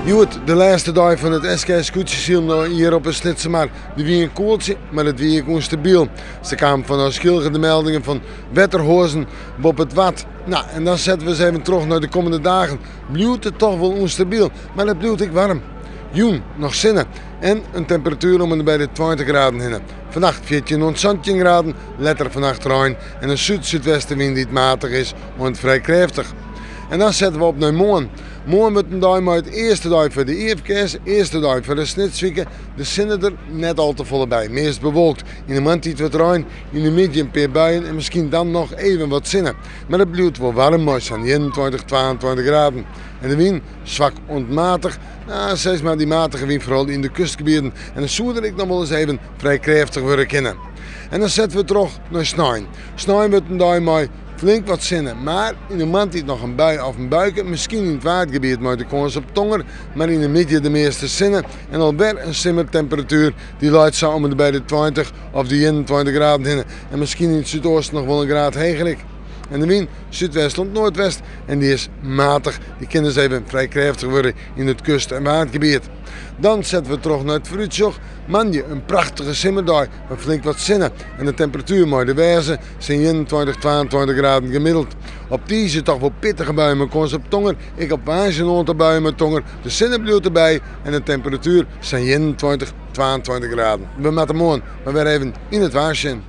Hjoed de lêste dei fan it SKS skûtsjesilen hjir op 'e Snitsermar. Der wie in koaltsje, mar it wie ek ûnstabyl. Se kamen fanôf Skylge de meldingen fan wetterhoazen boppe it Wad. No, en dan sette we ris even troch nei de kommende dagen. Bliuwt it toch wol ûnstabyl, mar it bliuwt ek waarm. Jûn noch sinne en in temperatuer om en by de 20 graden hinne. Fannacht 14 oant 17 graden, letter fannacht rein en in súd-súdwestewyn dy't matich is oant frij krêftich. En dan sette we op nei moarn. Moarn wurdt in dei mei it earste dei foar de IFKS, earste dei foar de Snitswike. De sinne der net al te folle by, meast bewolkt. Yn de moarntiid wat rein, yn de middei in pear buien en miskien dan noch even wat sinne. Mar it bliuwt wol waarm mei sa'n 21, 22 graden. En de wyn swak oant matich, no, sis mar dy matige wyn foaral yn de kustgebieten. En dan soe der ek noch wol ris even frij krêftich wurde kinne. En dan sette we troch nei snein. Snein wurdt in dei mei flink wat sinne, mar yn de moarntiid noch in bui of in buike, miskien yn it Waadgebiet mei de kâns op tonger, mar yn de middei de measte sinne en alwer in simmertemperatuer dy leit sa om en by de 20 of de 21 graden hinne en miskien yn it súdoosten noch wol in graad heger ek. En de wyn súdwest oant noardwest en dy is matich, dy kin dus even frij krêftich wurde yn it kust en Waadgebiet. Dan sette we troch nei it foarútsjoch. Moandei in prachtige simmerdei mei flink wat sinne en de temperatuer mei der wêze sa'n 21, 22 graden gemiddeld. Op tiisdei toch wol pittige buien mei kâns op tonger, ek op woansdei in oantal buien mei tonger. De sinne bliuwt derby en de temperatuer sa'n 21, 22 graden. We moatte moarn mar wer even yn it waar sjen.